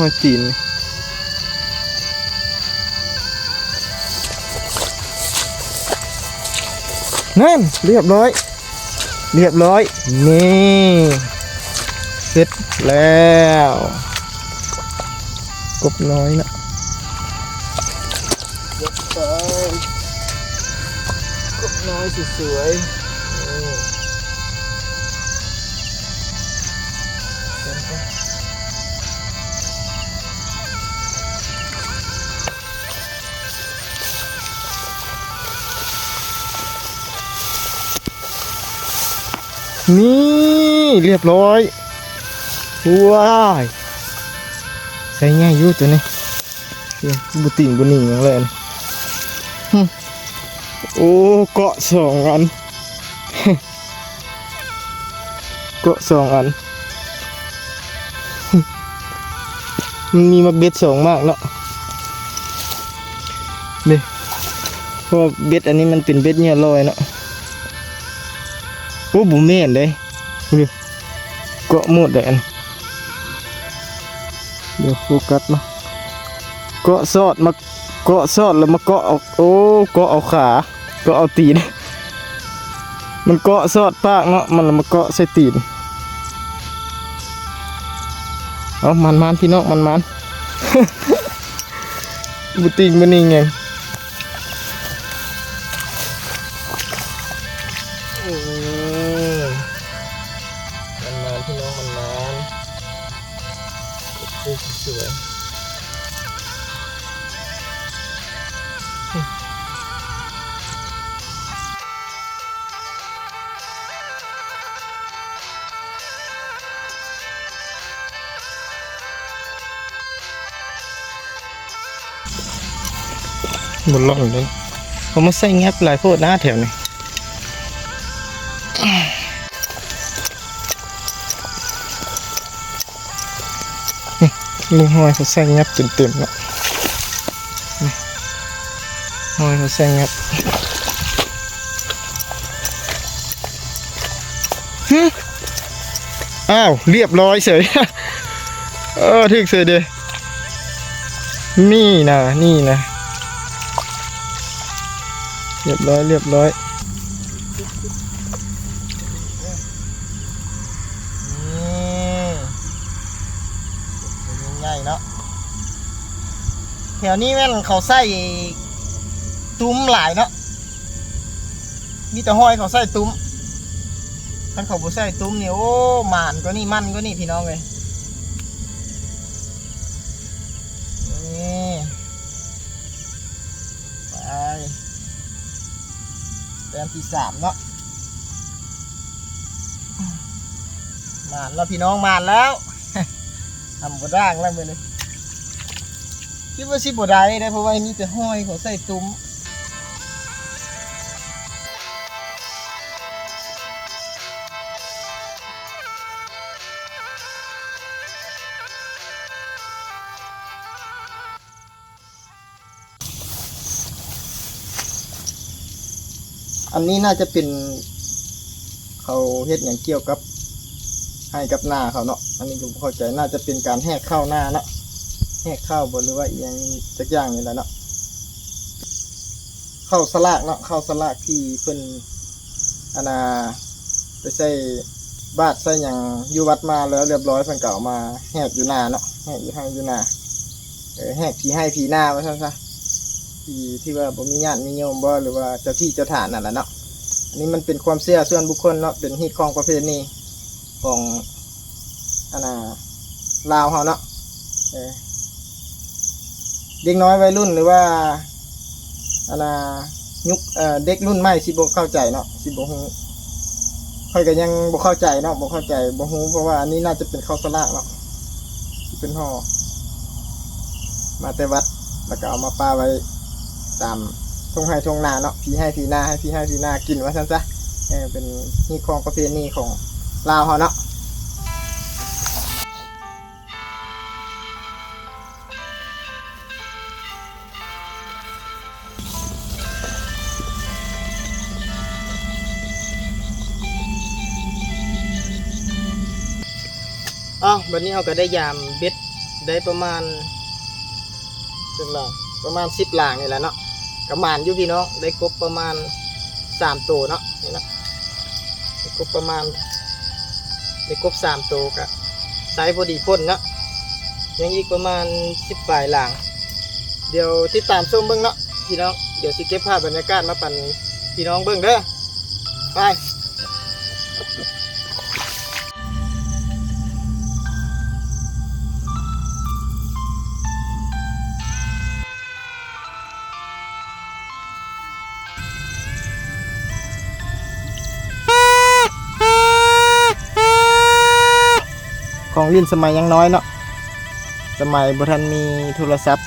ຮອຍຕີນນີ້ ນັ້ນ ລຽບລ້ອຍ. ລຽບລ້ອຍ ນີ້ ເສັດແລ້ວ ກົບນ້ອຍນະ ກົບນ້ອຍສວຍໆ ນີ້. ນີ້ ລຽບລ້ອຍ ວ້າຍ ໃສ່ໃຫຍ່ຢູ່ໂຕນີ້ ນີ້ ບໍ່ຕິງບໍ່ໜິງຫຍັງເລີຍ ຫຶ ໂອ້ ເກາະສອງອັນ. ເກາະສອງອັນ ມັນມີໝາກເບັດສອງໝາກເນາະ ນີ້ ເພາະວ່າເບັດອັນນີ້ມັນເປັນເບັດເຫຍື່ອລອຍເນາະ ໂອ້ ບໍ່ແມ່ນເດ້ ເກາະໝົດເດ້ອັນ ດຽວໂຟກັສມາ ເກາະສອດມາ ເກາະສອດແລ້ວມາເກາະເອົາ ໂອ້ ເກາະເອົາຂາ ເກາະເອົາຕີນ ມັນເກາະສອດປາກເນາະ ມັນລະມາເກາະໃສ່ຕີນ ເອົາ ໝານໆ ພີ່ນ້ອງ ໝານໆ ບໍ່ຕິງບໍ່ໜິງຫຍັງ ເອີ ໝານໆ ພີ່ນ້ອງ ໝານໆ. ເອີ ສວຍໆ. ບໍ່ຫຼອນເດ້. ເອົາມາໃສ່ຫຍັບຫຼາຍໂພດນາແຖວນີ້. ນີ້ ມີຮອຍເຂົາໃສ່ຫຍັບເຕັມໆເນາະ. ນີ້ ຮອຍເຂົາໃສ່ຫຍັບ. ຫຶ ອ້າວ ລຽບຮ້ອຍເສີຍ. ເອີ ຖືກເສີຍເດ. ນີ້ນະ ນີ້ນະ ລຽບຮ້ອຍ ລຽບຮ້ອຍ. ນີ້ ໃຫຍ່ເນາະ. ແຖວນີ້ແມ່ນເຂົາໃສ່ຕຸ້ມຫຼາຍເນາະ. ມີແຕ່ຮອຍເຂົາໃສ່ຕຸ້ມ. ຄັນເຂົາບໍ່ໃສ່ຕຸ້ມນີ້ ໂອ້ ໝານກວ່ານີ້ ມັນກວ່ານີ້ ພີ່ນ້ອງເອີຍ. ນີ້ ໄປ ແຕ້ມທີສາມເນາະ. ໝານແລ້ວ ພີ່ນ້ອງ ໝານແລ້ວ. ທຳບໍ່ດ້າງແລ້ວມື້ນີ້. ຄິດວ່າຊິບໍ່ໄດ້ເດ້ ເພາະວ່າມີແຕ່ຮອຍເຂົາໃສ່ຕຸ້ມ. ອັນນີ້ໜ້າຈະເປັນ ເຂົາເຮັດຫຍັງກ່ຽວກັບໄຮ່ກັບນາເຂົາເນາະ. ອັນນີ້ກໍບໍ່ເຂົ້າໃຈ ໜ້າຈະເປັນການແຫກເຂົ້ານາເນາະ, ແຫກເຂົ້າບໍ ຫຼືວ່າອີ່ຫຍັງຈັກຢ່າງນີ້ແຫຼະເນາະ. ເຂົ້າສະຫຼາກເນາະ, ເຂົ້າສະຫຼາກທີ່ເພິ່ນ ອັນນ່າ ໄປໃສ່ບາດໃສ່ຫຍັງຢູ່ວັດມາແລ້ວລຽບຮ້ອຍ ເພິ່ນກໍເອົາມາແຫກຢູ່ນາເນາະ, ແຫກຢູ່ໄຮ່ຢູ່ນາ. ເອີ ແຫກຜີໄຮ່ຜີນາວ່າຊັ້ນຊະ, ທີ່ ທີ່ວ່າບໍ່ມີຍາດມີໂຍມບໍ ຫຼືວ່າເຈົ້າທີ່ເຈົ້າທາງນັ້ນແຫຼະເນາະ. ອັນນີ້ມັນເປັນຄວາມເຊື່ອສ່ວນບຸກຄົນເນາະ, ເປັນຮີດຄອງປະເພນີຂອງ ອັນນ່າ ລາວເຮົາເນາະ. ເອີ ເດັກນ້ອຍໄວລຸ້ນ ຫຼືວ່າ ອັນນ່າ ຍຸກ ເອີ ເດັກລຸ້ນໃໝ່ຊິບໍ່ເຂົ້າໃຈເນາະ, ຊິບໍ່ຮູ້. ຂ້ອຍກໍຍັງບໍ່ເຂົ້າໃຈເນາະ, ບໍ່ເຂົ້າໃຈ ບໍ່ຮູ້, ເພາະວ່າອັນນີ້ໜ້າຈະເປັນເຂົ້າສະຫຼາກເນາະ, ທີ່ເພິ່ນຫໍ່ມາແຕ່ວັດ ແລ້ວກໍເອົາມາປະໄວ້ຕາມທົ່ງໄຮ່ທົ່ງນາເນາະ, ຜີໄຮ່ຜີນາ ໃຫ້ຜີໄຮ່ຜີນາກິນວ່າຊັ້ນຊະ. ເອີ ເປັນຮີດຄອງປະເພນີຂອງລາວເຮົາເນາະ. ອ້າວ ບັດນີ້ເຮົາກໍໄດ້ຢາມເບັດໄດ້ປະມານ ຈັກລາງ ປະມານສິບລາງນີ້ແຫຼະເນາະ. ກໍໝານຢູ່ພີ່ນ້ອງ, ໄດ້ກົບປະມານສາມໂຕເນາະ, ນີ້ເນາະ. ໄດ້ກົບປະມານ ໄດ້ກົບສາມໂຕ ກະໄຊພໍດີພົ້ນເນາະ, ຍັງອີກປະມານສິບປາຍລາງ. ດຽວຕິດຕາມຊົມເບິ່ງເນາະພີ່ນ້ອງ, ດຽວຊິເກັບພາບບັນຍາກາດມາປັນພີ່ນ້ອງເບິ່ງເດີ. ໄປ ຂອງຫຼິ້ນສະໄໝຍັງນ້ອຍເນາະ, ສະໄໝບໍ່ທັນມີໂທລະສັບ.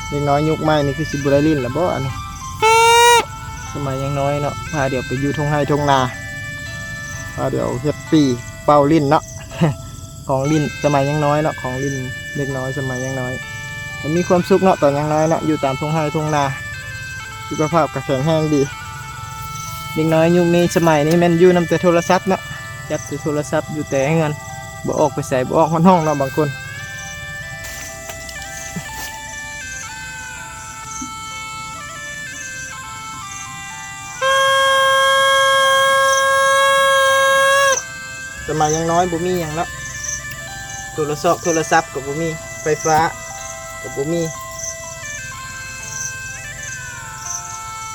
ເດັກນ້ອຍຍຸກໃໝ່ນີ້ຄືຊິບໍ່ໄດ້ຫຼິ້ນລະບໍອັນນີ້? ສະໄໝຍັງນ້ອຍເນາະ, ພາດຽວໄປຢູ່ທົ່ງໄຮ່ທົ່ງນາ, ພາດຽວເຮັດປີ້ເປົ່າຫຼິ້ນເນາະ. ຂອງຫຼິ້ນສະໄໝຍັງນ້ອຍເນາະ, ຂອງຫຼິ້ນເດັກນ້ອຍສະໄໝຍັງນ້ອຍ. ກໍມີຄວາມສຸກເນາະ ຕອນຍັງນ້ອຍເນາະ, ຢູ່ຕາມທົ່ງໄຮ່ທົ່ງນາ, ສຸຂະພາບກໍແຂງແຮງດີ. ເດັກນ້ອຍຍຸກນີ້ສະໄໝນີ້ແມ່ນຢູ່ນຳແຕ່ໂທລະສັບເນາະ, ຈັບແຕ່ໂທລະສັບຢູ່ແຕ່ເຮືອນ, ບໍ່ອອກໄປໃສ, ບໍ່ອອກຮອດຫ້ອງເນາະບາງຄົນ. ສະໄໝຍັງນ້ອຍບໍ່ມີຫຍັງເນາະ, ໂທລະຊອກໂທລະສັບກໍບໍ່ມີ, ໄຟຟ້າກໍບໍ່ມີ,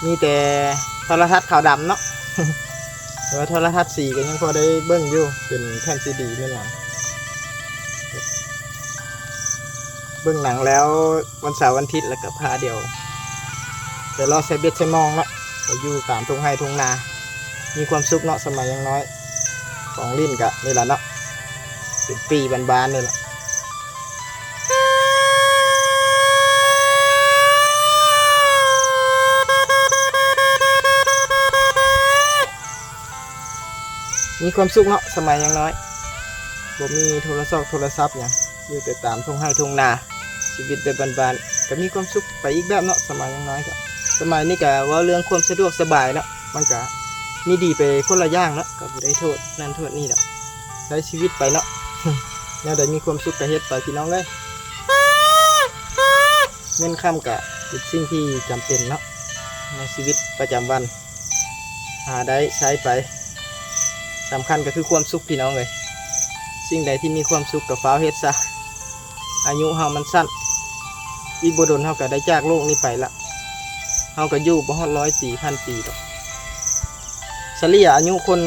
ມີແຕ່ໂທລະທັດຂາວດຳເນາະ. ແຕ່ວ່າໂທລະທັດສີກໍຍັງພໍໄດ້ເບິ່ງຢູ່, ເປັນແຜ່ນຊີດີແມ່ນຫຍັງ. ເບິ່ງໜັງແລ້ວວັນເສົາວັນທິດ ແລ້ວກໍພາດຽວໄປເລາະໃສ່ເບັດໃສ່ມອງເນາະ, ໄປຢູ່ຕາມທົ່ງໄຮ່ທົ່ງນາ. ມີຄວາມສຸກເນາະ ສະໄໝຍັງນ້ອຍ. ຂອງຫຼິ້ນກະນີ້ລະເນາະ, ເປັນປີ້ບານໆນີ້ລະ. ມີຄວາມສຸກເນາະ ສະໄໝຍັງນ້ອຍ ບໍ່ມີໂທລະຊອກໂທລະສັບຫຍັງ ຢູ່ແຕ່ຕາມທົ່ງໄຮ່ທົ່ງນາ ຊີວິດແບບບ້ານໆ ກໍມີຄວາມສຸກໄປອີກແບບເນາະ ສະໄໝຍັງນ້ອຍກໍ ສະໄໝນີ້ກໍເວົ້າເລື່ອງຄວາມສະດວກສະບາຍເນາະ ມັນກໍມີດີໄປຄົນລະຢ່າງເນາະ ກໍບໍ່ໄດ້ໂທດນັ້ນໂທດນີ້ດອກ ໃຊ້ຊີວິດໄປເນາະ ແນວໃດມີຄວາມສຸກກໍເຮັດໄປພີ່ນ້ອງເອີຍ ເງິນຄຳກໍເປັນສິ່ງທີ່ຈຳເປັນເນາະ ໃນຊີວິດປະຈຳວັນ ຫາໄດ້ໃຊ້ໄປ ສຳຄັນກໍຄືຄວາມສຸກພີ່ນ້ອງເອີຍ ສິ່ງໃດທີ່ມີຄວາມສຸກກໍຟ້າວເຮັດຊະ ອາຍຸເຮົາມັນສັ້ນ ອີກບໍ່ດົນເຮົາກໍໄດ້ຈາກໂລກນີ້ໄປລະ ເຮົາກໍຢູ່ບໍ່ຮອດຮ້ອຍປີ ພັນປີດອກ ສະເລ່ຍອາຍຸຄົນ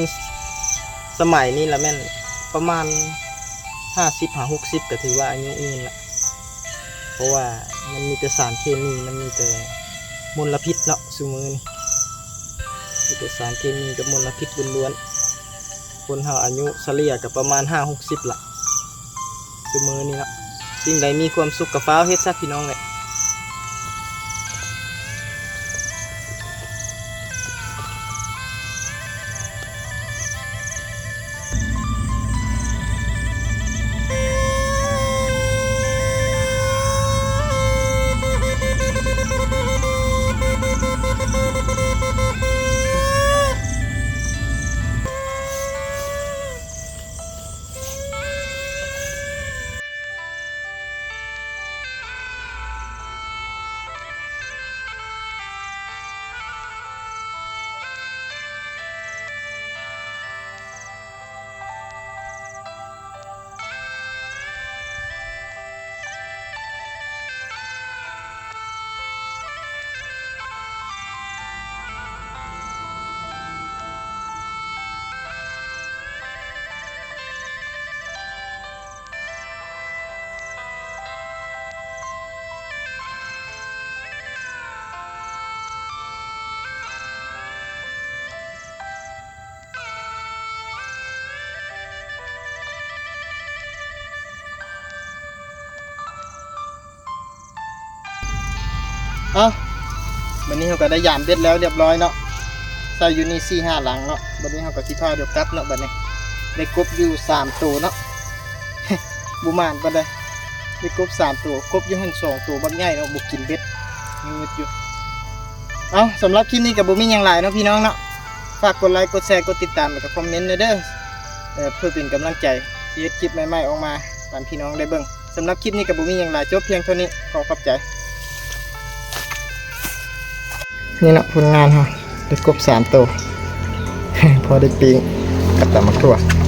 ສະໄໝນີ້ລະແມ່ນປະມານຫ້າສິບຫາຫົກສິບ ກໍຖືວ່າອາຍຸຍືນລະ ເພາະວ່າມັນມີແຕ່ສານເຄມີ ມັນມີແຕ່ມົນລະພິດເນາະ ຊຸມື້ນີ້ມີແຕ່ສານເຄມີກັບມົນລະພິດລ້ວນໆ ຄົນເຮົາອາຍຸສະເລ່ຍກໍປະມານຫ້າຫົກສິບລະ ຊຸມື້ນີ້ເນາະ ສິ່ງໃດມີຄວາມສຸກກໍຟ້າວເຮັດຊະພີ່ນ້ອງເອີຍ. ເອົ້າ ບັດນີ້ເຮົາກໍໄດ້ຢາມເບັດແລ້ວຮຽບຮ້ອຍເນາະ ໃສ່ຢູ່ນີ້ສີ່ຫ້າຫຼັງເນາະ ບັດນີ້ເຮົາກໍຊິພາດຽວກັບເນາະ ບັດນີ້ໄດ້ກົບຢູ່ສາມໂຕເນາະ ບໍ່ໝານປານໃດ ໄດ້ກົບສາມໂຕ ກົບຢູ່ຫັ້ນສອງໂຕບັກໃຫຍ່ເນາະ ບໍ່ກິນເບັດ ງຶດຢູ່ ເອົ້າ ສຳລັບຄລິບນີ້ກໍບໍ່ມີຫຍັງຫຼາຍເນາະພີ່ນ້ອງເນາະ ຝາກກົດໄລ ກົດແຊ ກົດຕິດຕາມ ແລ້ວກໍຄອມເມັນແດ່ເດີ ເພື່ອເປັນກຳລັງໃຈ ຊິເຮັດຄລິບໃໝ່ໆອອກມາ ປານພີ່ນ້ອງໄດ້ເບິ່ງ ສຳລັບຄລິບນີ້ກໍບໍ່ມີຫຍັງຫຼາຍ ຈົບພຽງເທົ່ານີ້ ຂໍຂອບໃຈ. ນີ້ເນາະ ຜົນງານເຮົາ ໄດ້ກົບສາມໂຕ ພໍໄດ້ປີ້ງກັບຕຳບັກຖົ່ວ.